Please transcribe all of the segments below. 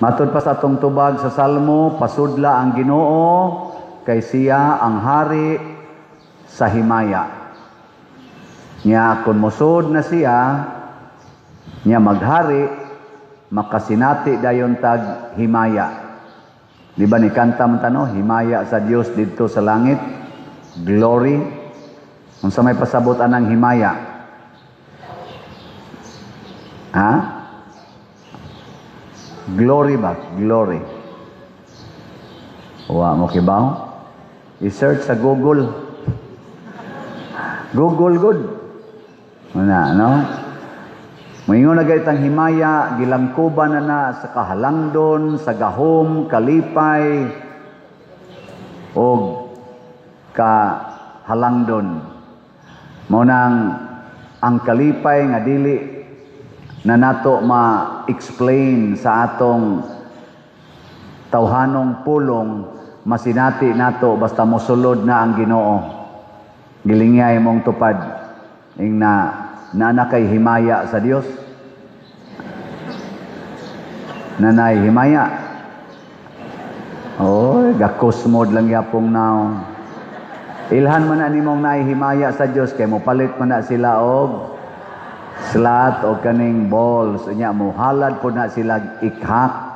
Matud pa sa atong tubag sa Salmo, pasudla ang Ginoo kay siya ang hari sa himaya. Nya kung mosud na siya, nya maghari, makasinati dayon tag himaya. Di ba ni kanta man ta, no? Himaya sa Dios didto sa langit, glory. Unsa may pasabot anang himaya? Ha? Glory ba? Glory. Wa mo kibaw? I-search sa Google. Google good. Una, no? Moingon na gayud himaya, gilangkuban na na sa kahalangdon, sa gahom, kalipay, og kahalangdon. Mao nang ang kalipay nga dili na nato ma-explain sa atong tawhanong pulong, masinati nato basta mosulod na ang Ginoo. Gilingyay mong tupad ing na naa kay himaya sa Dios. Nanay himaya. Oy, gakusmod lang yapong naong. Ilhan man na nimong naay himaya sa Dios kay mopalit man na sila og slot o kaning balls. Unya mo halad po na sila ikhak.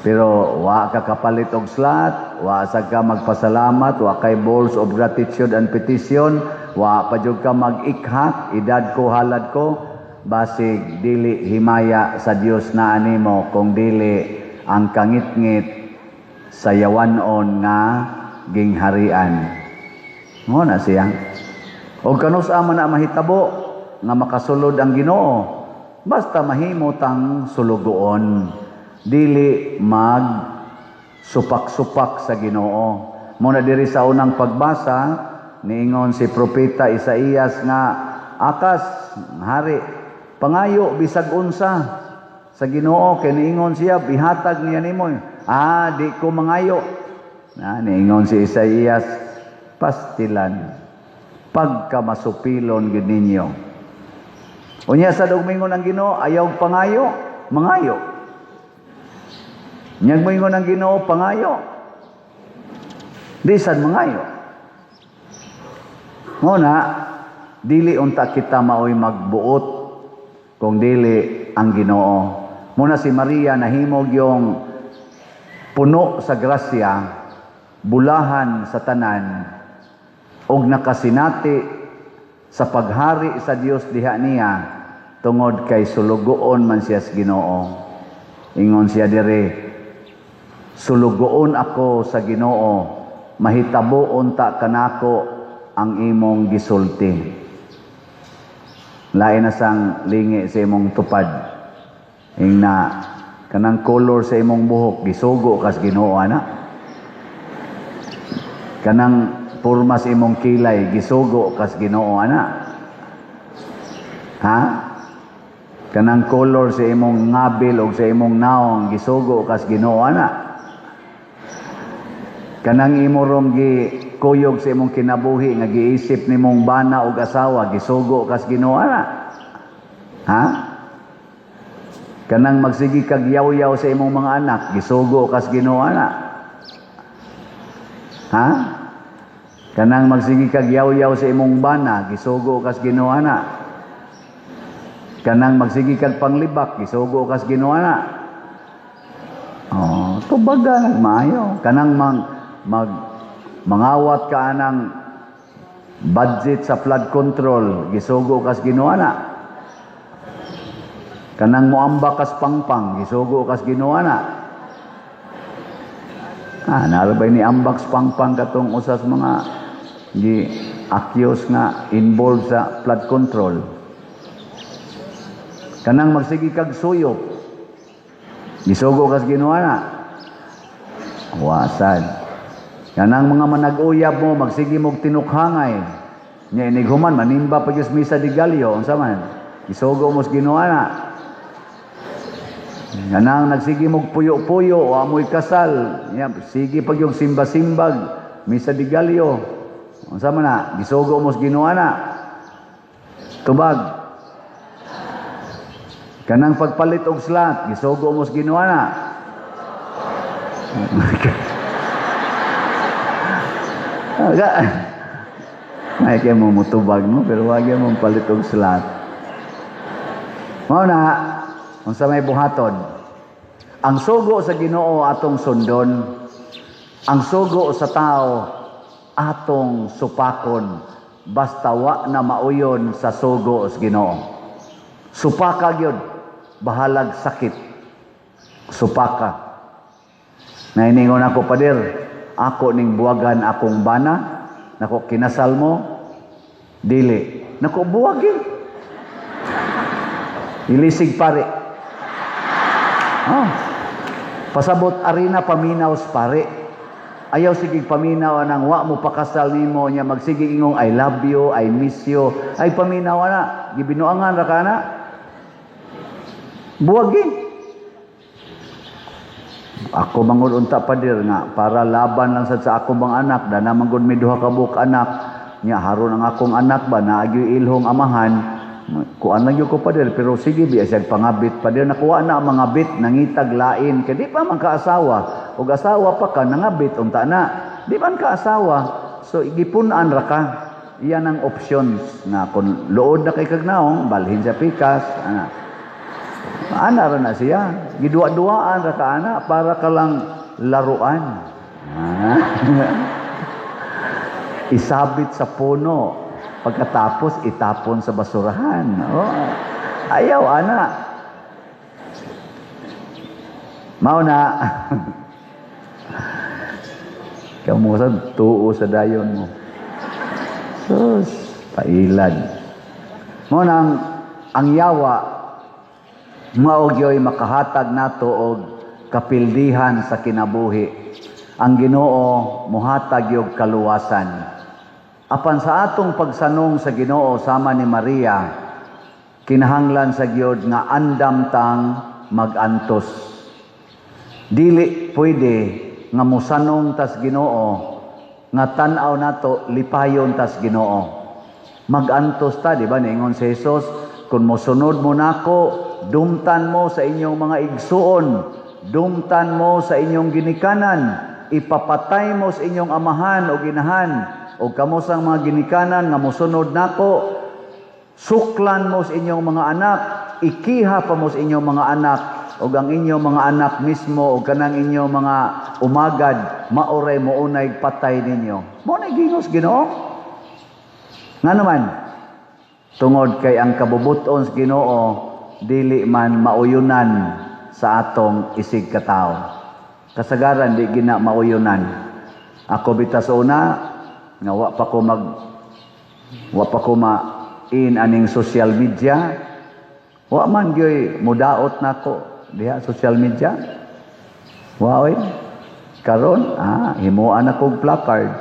Pero wa ka kapalit og slot, wa sa ka magpasalamat, wa kay balls of gratitude and petition, wa pa jud ka mag-ikhak, edad ko, halad ko, basig dili himaya sa Dios na animo kung dili ang kangitngit sa yawanon nga gingharian. Mo na siya. O kanus-a man na mahitabo nga makasulod ang Ginoo, basta mahimo tang sulugoon, dili mag supak-supak sa Ginoo. Mo na diri sa unang pagbasa, niingon si Propeta Isaías nga Akas, hari, pangayo bisag unsa sa Ginoo kay niingon siya ihatag niya nimo. Ah, di ko mangayo. Na niingon si Isaías, pastilan pagka masupilon gid ninyo. Unya sa mingon ang Ginoo, ayaw pangayo, mangayo. Nyag moingon ang Ginoo, pangayo. Di sad mangayo. Mo na dili unta kita maoy magbuot kung dili ang Ginoo. Muna si Maria nahimog yung puno sa grasya, bulahan sa tanan, og nakasinati sa paghari sa Dios diha niya tungod kay sulugoon man siya sa Ginoo. Ingon siya dire, sulugoon ako sa Ginoo, mahitabo unta kanako ang imong gisulti. Lain na sang lingi sa imong tupad. Ing na kanang color sa imong buhok gisugo kas Ginoo ana. Kanang porma sa imong kilay gisugo kas Ginoo ana. Ha? Kanang color sa imong ngabil o sa imong naong gisugo kas Ginoo ana. Kanang imo rong gi kuyog sa imong kinabuhi nga giisip nimong bana og asawa gisugo kas Ginoo ana. Ha? Kanang magsige kag yaw-yaw sa imong mga anak gisugo kas Ginoo ana. Ha? Kanang magsige kag yaw-yaw sa imong bana gisugo kas Ginoo ana. Kanang magsige kag panglibak gisugo kas Ginoo ana. Oh, tubaga nagmaayo. Kanang mang mag mangawat ka anang budget sa flood control gisugo kas Ginoo ana. Kanang moamba kas pangpang gisugo kas Ginoo ana. Ah, nalabay ni ambak sa pangpang katong usas mga gi accuse nga involved sa flood control. Kanang magsige kag suyop gisugo kas Ginoo ana. Wasad. Kanang mga manag-uyab mo magsige mog tinukhangay. Nya inighuman manimba pa gyud sa misa de gallo, unsa man? Gisugo mo sa Ginoo ana. Kanang nagsige mog puyo-puyo, wa mo'y kasal, nya sige pag yung simba-simbag, misa de gallo. Unsa man na? Gisugo mo sa Ginoo ana. Tubag. Kanang pagpalit og slot, gisugo mo sa Ginoo ana. Aga. May kay mo mutubag no, pero wag mo palit og slot. Mao na unsa may buhaton? Ang sugo sa Ginoo atong sundon. Ang sugo sa tao atong supakon basta wa na mauyon sa sugo sa Ginoo. Supaka gyud, bahalag sakit. Supaka. Nainingon ako, "Pader, ako ning buwagan akong bana." Nako, "Kinasal mo?" "Dili." Nako, "Buwagi." Ilisig pare. Oh. Pasabot arina paminaw sa pare. Ayaw sige paminaw anang wa mo pakasal nimo nya magsige ingong "I love you, I miss you." Ay paminaw ana, gibinuangan ra ka na. Buwagi. Ako mangud unta, pader, nga para laban lang sad sa ako bang anak, dana manggod mi duha ka buok anak nya haron ang akong anak ba naagyoy ilhong amahan, kuan lang gyud ko, pader, pero sige biya siya pangabit, pader, nakuha na ang mga bit, nangitag lain kay di pa man kaasawa og asawa pa ka nangabit unta na di man kaasawa, so gipun-an ra ka. Iyan ang options nga kung luod na kay kagnaong balhin sa pikas ana. Ana ra na siya. Giduwa-duwaan ra ka ana para ka lang laruan. Ah. Isabit sa puno. Pagkatapos itapon sa basurahan. Oh. Ayaw ana. Mao na. Kamu sa tuo sa dayon mo. Sus, pailad. Mao nang ang yawa mao gyoy makahatag nato og kapildihan sa kinabuhi. Ang Ginoo mohatag og kaluwasan. Apan sa atong pagsanong sa Ginoo sama ni Maria, kinahanglan sa gyud nga andam tang magantos. Dili pwede nga mosanong tas Ginoo nga tan-aw nato lipayon tas Ginoo. Magantos ta, di ba? Niingon si Jesus, "Kung mosunod mo nako, dumtan mo sa inyong mga igsuon, dumtan mo sa inyong ginikanan, ipapatay mo sa inyong amahan o ginahan, o kamo sang mga ginikanan nga mosunod nako, suklan mo sa inyong mga anak, ikiha pa mo sa inyong mga anak, ug ang inyong mga anak mismo o kanang inyong mga umagad, maoray mounay patay ninyo." Mao na gingos Ginoo. Nga naman, tungod kay ang kabubuton sa Ginoo dili man mauyunan sa atong isig katawo. Kasagaran di gina mauyunan. Ako bitaw sa una nga wa pa ko ma in aning social media, wa man gyoy mudaot nako diha social media. Wa oy. Karon himuan ako og placard.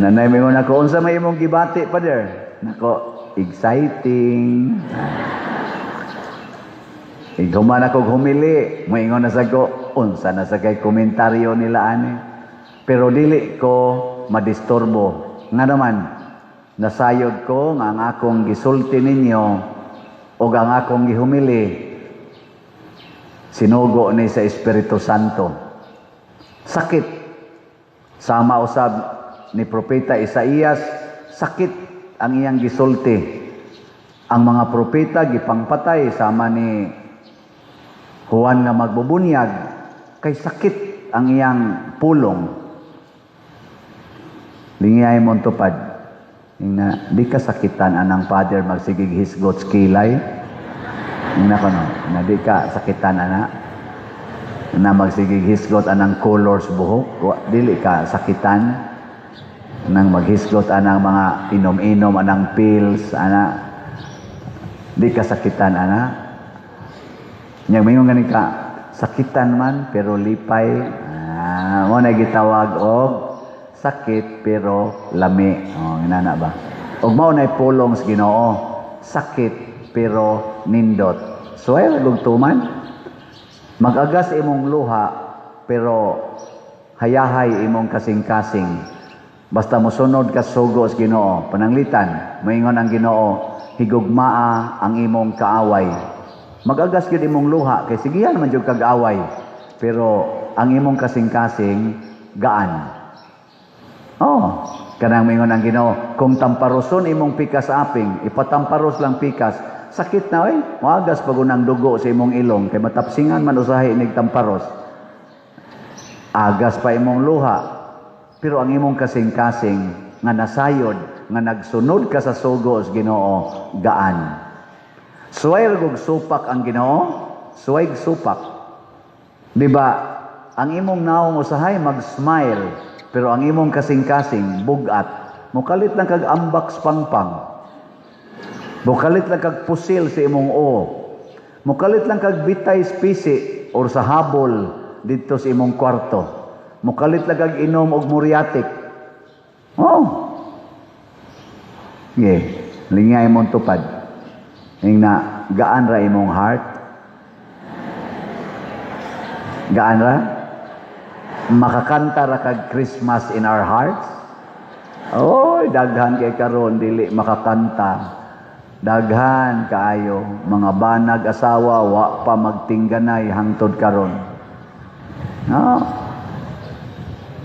Nanay mingon ako, "Unsa may imong gibati, pader?" Nako, "Exciting." Ighuman ako humili, moingon na sa ko, "Unsa na sa kay komentaryo nila ani?" Pero dili ko madisturbo. Nga naman, nasayod ko nga ang akong gisulti ninyo o ang akong gihumili sinugo ni sa Espiritu Santo. Sakit. Sama usab ni Propeta Isaías, sakit ang iyang gisulti. Ang mga propeta gipangpatay sama ni Juan nga magbubunyag kay sakit ang iyang pulong. Lingiyay mo tupad. Ingna, "Di ka sakitan anang father magsigig hisgot kilay?" Ingna ko no, na di ka sakitan ana na magsigig hisgot anang colors buhok, dili ka sakitan nang maghisgot anang mga inom-inom anang pills ana, di ka sakitan ana? Nya mingon gani ka, "Sakitan man pero lipay." Ah, mo na gitawag og sakit pero lami. Oh, inana ba? Og mao na pulong sa Ginoo, sakit pero nindot. So ay tuman. Mag-agas imong luha pero hayahay imong kasing-kasing. Basta mosunod ka sugo sa Ginoo, pananglitan, moingon ang Ginoo, "Higugmaa ang imong kaaway." Magagas gyud imong luha kay sigihan man jud kag away. Pero ang imong kasing-kasing gaan. Oh, kanang mingon ang Ginoo, kung tamparoson imong pikas aping, ipatamparos lang pikas, sakit na oy. Moagas pag unang dugo sa imong ilong kay matapsingan man usahay inig tamparos. Agas pa imong luha. Pero ang imong kasing-kasing nga nasayod, nga nagsunod ka sa sugo sa Ginoo, gaan. Suway ra gug supak ang Ginoo, suway supak. Di ba? Ang imong naong usahay mag-smile, pero ang imong kasing-kasing bugat. Mukalit lang kag ambak sa pangpang. Mukalit lang kag pusil sa imong o. Mukalit lang kag bitay sa pisi or sa habol didto sa imong kwarto. Mukalit lang kag inom og muriatic. Oh. Yeah, lingay imong tupad. Ingna, gaan ra imong heart. Gaan ra? Makakanta ra kag "Christmas in Our Hearts"? Oy, daghan kay karon dili makakanta. Daghan kaayo mga banag asawa wa pa magtingganay hangtod karon. No?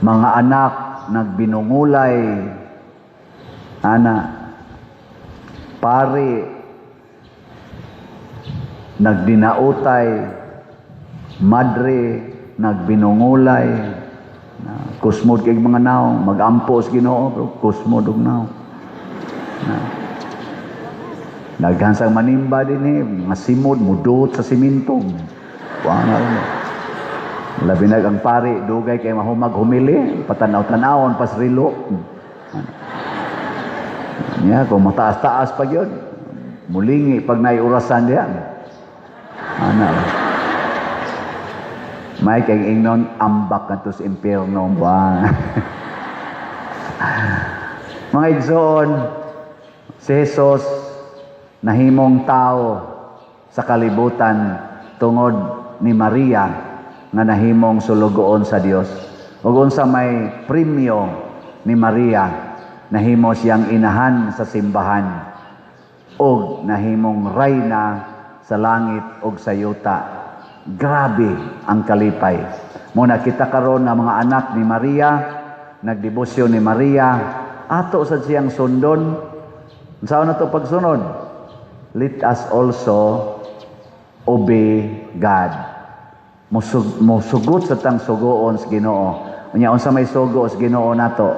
Mga anak nagbinungulay, ana, pari nagdinautay, madre nagbinungulay. Na, kusmod kay mga naong magampo sa Ginoo pero kusmod og naong. Na. Daghan sang manimba din eh, mga simod mudot sa simento. Wa na rin. Labi na ang pari, dugay kay mahumag humili, patanaw-tanawon pas rilo. Nya, kung mataas-taas pa yun, mulingi pag naiurasan diyan. Ana. May kay ingnon ambak kadto sa impyerno ba. Mga igsoon, si Jesus nahimong tao sa kalibutan tungod ni Maria nga nahimong sulugoon sa Dios. Ug unsa may premyo ni Maria, nahimo siyang inahan sa simbahan ug nahimong rayna sa langit ug sa yuta. Grabe ang kalipay. Muna kita karon nga mga anak ni Maria, nagdebosyon ni Maria, ato sad siyang sundon. Unsaon na to pagsunod? Let us also obey God. Musugot sa tang sugoon sa Ginoo. Unya unsa may sugo sa Ginoo nato?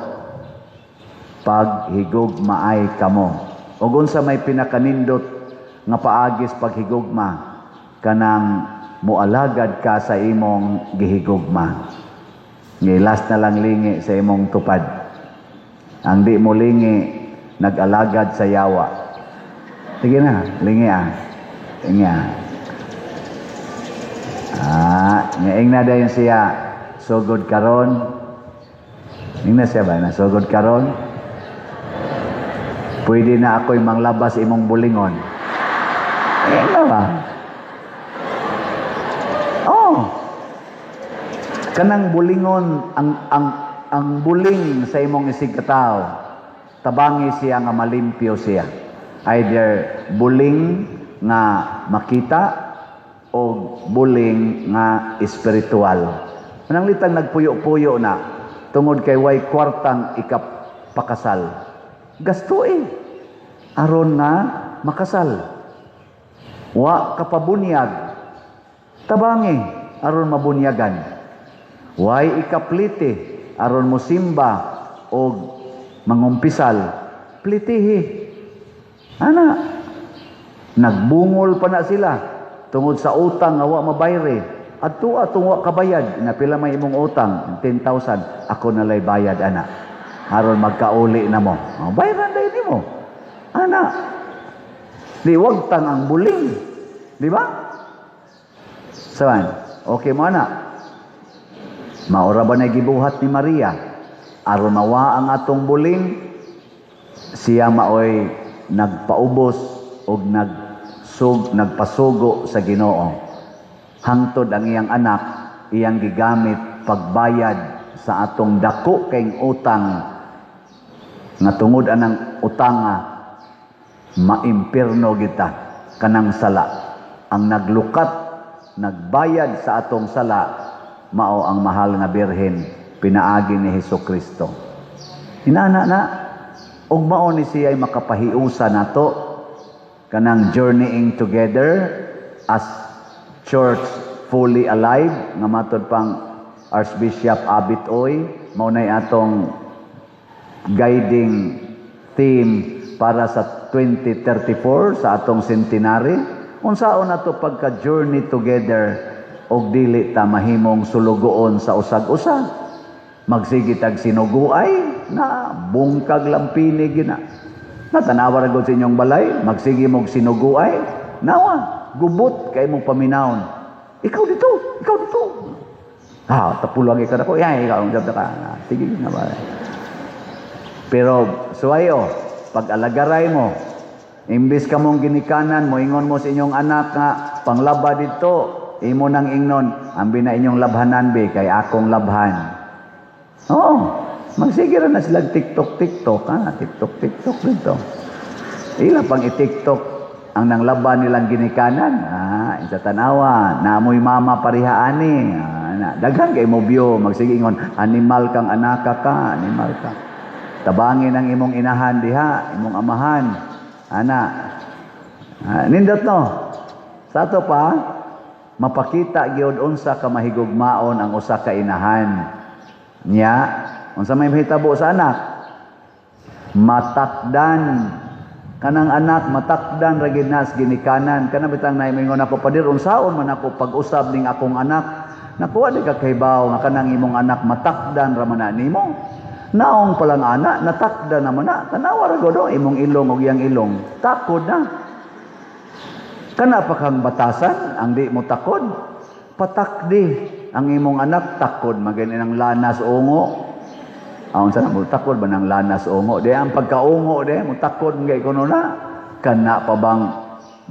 Paghigugmaay kamo. Ug unsa may pinakanindot nga paagis paghigugma? Kanang mualagad ka sa imong gihigugma. Ngilas na lang lingi sa imong tupad. Ang di mo lingi, nag-alagad sa yawa. Sige na, lingi ah. Lingi ah. Ah, ngaing na dayon siya. Sugod karon. Ingna siya ba? Nasugod karon? Pwede na ako'y manglabas imong bulingon. Ingna ba? Oh. Kanang bulingon, ang buling sa imong isig katawo, tabangi siya nga malimpyo siya. Either buling nga makita o buling nga espiritual. Mananglitang nagpuyo-puyo na tungod kay way kwartang ikapakasal. Gasto eh. Aron nga makasal. Wa kapabunyag. Tabangi aron mabunyagan. Way ikaplite aron mosimba og mangumpisal. Plitihi. Ana, nagbungol pa na sila tungod sa utang nga wa mabayre. Adto atong wa kabayad, na pila may imong utang? 10,000. Ako na lay bayad ana. Aron magkauli na mo. Oh, bayaran dahil nimo. Ana. Di wag tang ang buling. Di ba? Saan? Okay mo ana. Maura ba na gibuhat ni Maria? Aron mawa ang atong buling, siya maoy nagpaubos og nagpasugo sa Ginoo. Hangtod ang iyang anak iyang gigamit pagbayad sa atong dako kayng utang nga tungod anang utanga maimpirno kita kanang sala. Ang naglukat, nagbayad sa atong sala, mao ang mahal nga Birhen pinaagi ni Hesus Kristo. Inana na ug mao ni siya ay makapahiusa nato kanang journeying together as church fully alive nga matod pang Archbishop Abit Oy, mao nay atong guiding theme para sa 2034 sa atong centenary. Unsaon nato pagka journey together og dili ta mahimong sulugoon sa usag-usa? Magsige tag sinuguay na bungkag lampinig gina. Natanawa ra gud sa inyong balay, magsige mog sinuguay, nawa gubot kay mong paminawon. Ikaw dito, ikaw dito. Ah, tapulang ikaw ako. Ya, ikaw ang ka. Sige na ba. Pero suwayo, pag alagaray mo, imbis ka mong ginikanan, moingon mo sa inyong anak nga panglaba dito, imo nang ingnon, "Ambi na inyong labhanan be, kay akong labhan." Oo, magsige ra na sila TikTok, TikTok, ha? TikTok, TikTok dito. Ila pang i-TikTok ang nanglaba nilang ginikanan. Ah, sa tanawa, naamoy mama pareha ani. Ah, na, daghan kay mo view, magsige ingon, "Animal kang anaka ka, animal ka. Tabangin ang imong inahan diha, imong amahan." Ana. Ah, nindot no. Sa ato pa, mapakita gyud unsa ka mahigugmaon ang usa ka inahan. Nya, unsa may mahitabo sa anak? Matakdan kanang anak, matakdan ra gid nas ginikanan. Kana bitang naay moingon ako, "Pader, unsaon man ako pag-usab ning akong anak?" Nakuha di ka kahibaw nga kanang imong anak matakdan ra man na nimo. Naong palang anak, natakdan naman na. Tanawa ra gud imong ilong og iyang ilong. Takod na. Kana pa kang batasan ang di mo takod. Patakdi ang imong anak, takod magani ng lanas ungo. Aon sa mo takod ba ng lanas ungo? Di ang pagkaungo di mo takod ngay kuno na. Kana pa bang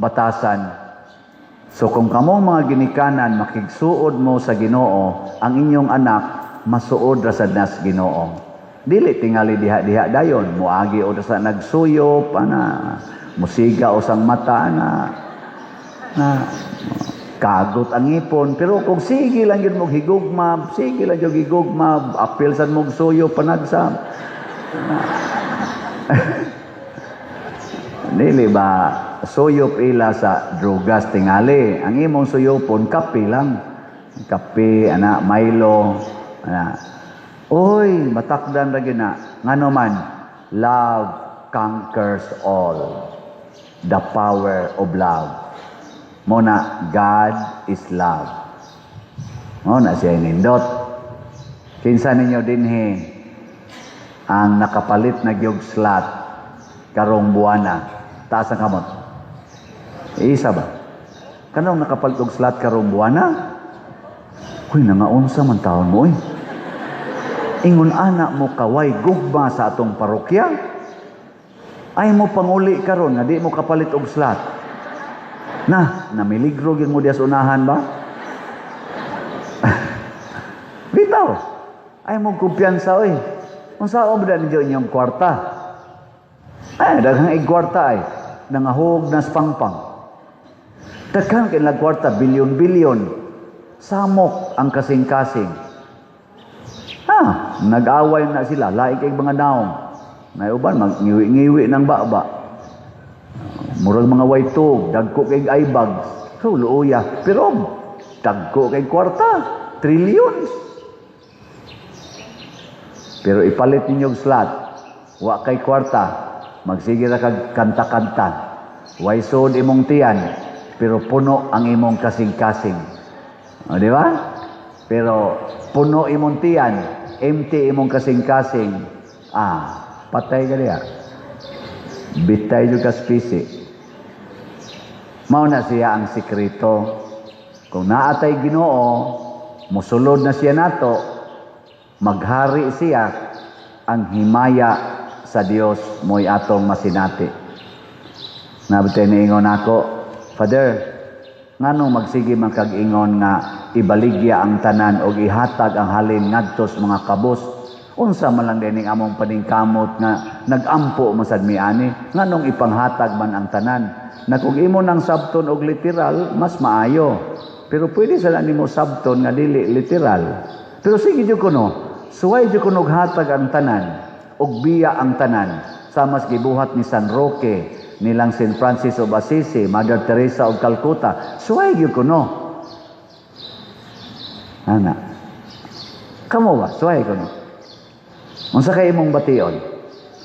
batasan? So kung kamong mga ginikanan makigsuod mo sa Ginoo, ang inyong anak masuod ra sad nas Ginoo. Dili tingali diha-diha dayon, muagi o sa nagsuyop ana, musiga o sang mata ana, na kagot ang ipon. Pero kung sige lang yun mong higugma, sige lang yun higugma, apil sad mong suyo panagsam. Dili ba suyop ila sa drugas tingali? Ang imong suyopon kape lang. Kape, ana, Milo, ana. Oy, matakdan ra gyud na. Ngano man, love conquers all. The power of love. Mao na, God is love. Mao na siya nindot. Kinsa ninyo dinhi ang nakapalit na gyud slot karong buwana? Taas ang kamot. Isa ba? Kanong nakapalit og slot karong buwana? Huy, nangaunsa man taon mo, oy. Ingon anak mo kaway gugma sa atong parokya. Ay mo panguli karon nga di mo kapalit og slot. Na, namiligro gyud mo diya sa unahan ba? Bitaw. Ay mo kumpiyansa oy. Unsa ba ninyo inyong kwarta? Ay, daghang ig kwarta ay nangahog na pangpang. Daghan kay kwarta, bilyon-bilyon. Samok ang kasing-kasing. Ha, nag-away na sila, lain kay mga naong. Nay uban magngiwi-ngiwi ng baba. Murag mga waytog, dagko kay eye bags. So, luoya. Pero dagko kay kwarta, trillions. Pero ipalit ninyo og slot, wa kay kwarta, magsige ra kag kanta-kanta. Way sud imong tiyan, pero puno ang imong kasing-kasing. O, di ba? Pero puno imong tiyan, empty imong kasing-kasing. Ah, patay ka diya. Bitay jud ka spisi. Mao na siya ang sikreto. Kung naatay Ginoo, musulod na siya nato, maghari siya, ang himaya sa Dios mo'y atong masinati. Nabitay niingon ako, "Father, nganong magsige man kag ingon nga ibaligya ang tanan og ihatag ang halin ngadto sa mga kabos?" Unsa man lang dining among paningkamot nga nagampo man sad mi ani, nganong ipanghatag man ang tanan? Na kung imo nang sabton og literal, mas maayo. Pero pwede sa nimo sabton nga dili literal. Pero sige jud kuno, suway jud kuno hatag ang tanan og biya ang tanan. Samas gibuhat ni San Roque, nilang Saint Francis of Assisi, Mother Teresa of Calcutta, suway gyud kuno. Ana. Kamo ba? Suway kuno. Unsa kay imong bation?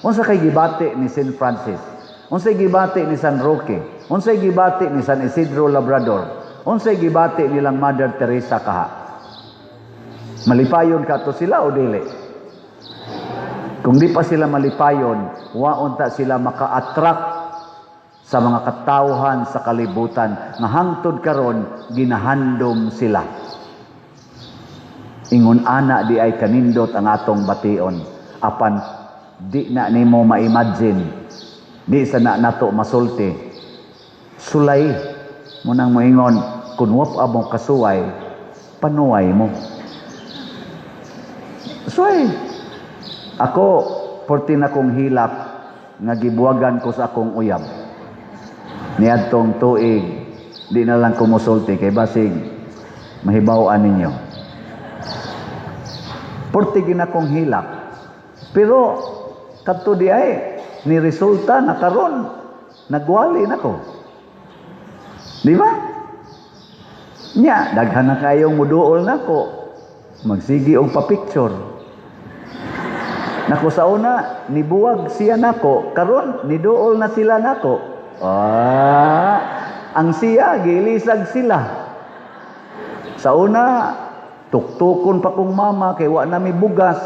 Unsa kay gibati ni Saint Francis? Unsay gibati ni San Roque? Unsay gibati ni San Isidro Labrador? Unsay gibati nilang Mother Teresa kaha? Malipayon ka to sila o dili? Kung di pa sila malipayon, wa unta sila maka-attract sa mga katawhan sa kalibutan nga hangtod karon ginahandom sila. Ingon ana di ay kanindot ang atong bation, apan di na nimo ma-imagine, di sa na nato masulti. Sulay mo nang moingon, kung wa pa mo kasuway, panuway mo. Suway. Ako, porti na kong hilak nga gibuwagan ko sa akong uyab. Niadtong tuig, di na lang ko musulti kay basig mahibaw-an ninyo. Porti gina kong hilak. Pero kadto di ay ni resulta na karon nagwali na ko. Di ba? Nya, daghan na kayong muduol nako. Magsigi og pa-picture. Nako sa una, nibuwag siya nako, karon niduol na sila nako. Ah, ang siya giilisag sila. Sa una, tuktukon pa kong mama kay wa na mi bugas.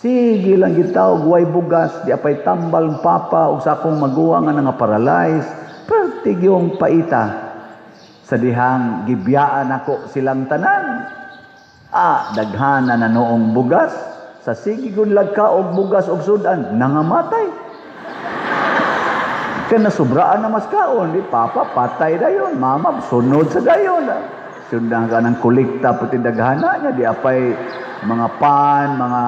Sige lang gitawag way bugas, di apay tambal papa ug sa akong maguwang nga nga paralyze. Pertig yung paita. Sa dihang gibiyaan ako silang tanan. Ah, daghana na noong bugas. Sa sige gunlag ka og bugas og sudan, nangamatay. Kaya nasubraan na mas kaon, di papa patay dayon, mama sunod sa dayon. Sundan ka ng kolekta puti daghana niya, di apay mga pan, mga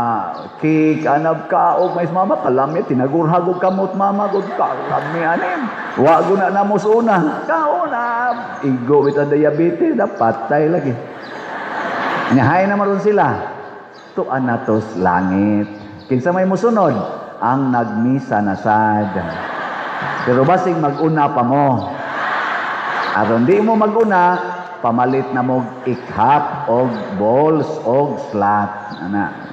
cake, anab ka og mais mama kalami tinagurhag og kamot mama gud kalami anim. Wa gud na namo una. Kaon na igo bitaw diabetes da patay lagi. Nyahay na maron sila. Tuan natos langit. Kinsa may musunod? Ang nagmisa na sad. Pero basig mag-una pa mo. Aron di mo mag-una, pamalit na mo ikhap og balls og slot. Ana.